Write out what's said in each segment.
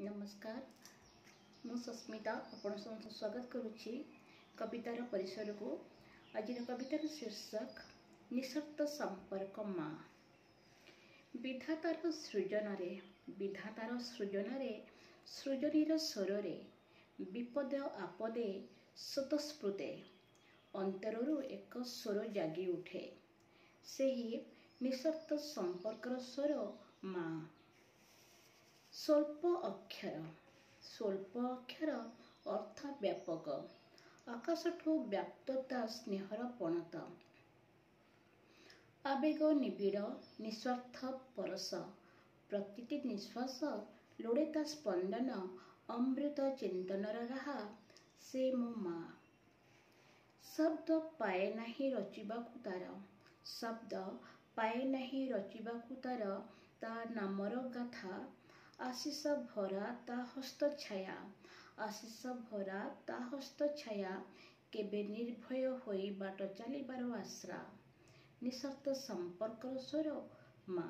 ନମସ୍କାର, ମୁଁ ସସ୍ମିତା ଆପଣ ସମସ୍ତଙ୍କୁ ସ୍ୱାଗତ କରୁଛି କବିତାର ପରିସରକୁ। ଆଜିର କବିତାର ଶୀର୍ଷକ ନିଃସର୍ତ୍ତ ସମ୍ପର୍କ ମା। ବିଧାତାର ସୃଜନରେ, ବିଧାତାର ସୃଜନରେ, ସୃଜନୀର ସ୍ୱରରେ ବିପଦ ଆପଦେ ସ୍ୱତଃସ୍ଫୂର୍ତ୍ତେ ଅନ୍ତରରୁ ଏକ ସ୍ୱର ଜାଗି ଉଠେ, ସେହି ନିଃସର୍ତ୍ତ ସମ୍ପର୍କର ସ୍ୱର ମା। ସ୍ୱଳ୍ପ ଅକ୍ଷର, ସ୍ୱଳ୍ପ ଅକ୍ଷର ଅର୍ଥ ବ୍ୟାପକ, ଆକାଶଠୁ ବ୍ୟାପ୍ତ ତା ସ୍ନେହର ପଣତ। ଆବେଗ ନିବିଡ଼ ନିସ୍ୱାର୍ଥ ପରଶ, ପ୍ରତିଟି ନିଶ୍ୱାସ ଲୋଡ଼େ ତା ସ୍ପନ୍ଦନ, ଅମୃତ ଚିନ୍ତନର ରାହା ସେ ମୋ ମା। ଶବ୍ଦ ପାଏ ନାହିଁ ରଚିବାକୁ ତାର, ଶବ୍ଦ ପାଏ ନାହିଁ ରଚିବାକୁ ତାର, ତା ନାମର ଗାଥା, ଆଶିଷ ଭରା ତା ହସ୍ତ ଛାୟା, ଆଶିଷ ଭରା ତା ହସ୍ତ ଛାୟା, କେବେ ନିର୍ଭୟ ହୋଇ ବାଟ ଚାଲିବାର ଆଶ୍ରା। ନିଃସର୍ତ୍ତ ସମ୍ପର୍କର ସ୍ୱର ମା।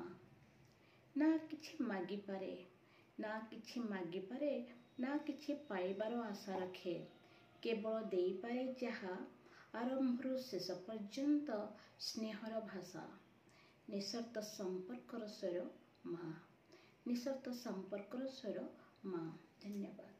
ନା କିଛି ମାଗିପାରେ, ନା କିଛି ମାଗିପାରେ, ନା କିଛି ପାଇବାର ଆଶା ରଖେ, କେବଳ ଦେଇପାରେ ଯାହା ଆରମ୍ଭରୁ ଶେଷ ପର୍ଯ୍ୟନ୍ତ ସ୍ନେହର ଭାଷା। ନିଃସର୍ତ୍ତ ସମ୍ପର୍କର ସ୍ୱର ମା। ନିଃସର୍ତ୍ତ ସମ୍ପର୍କର ସ୍ୱର ମା। ଧନ୍ୟବାଦ।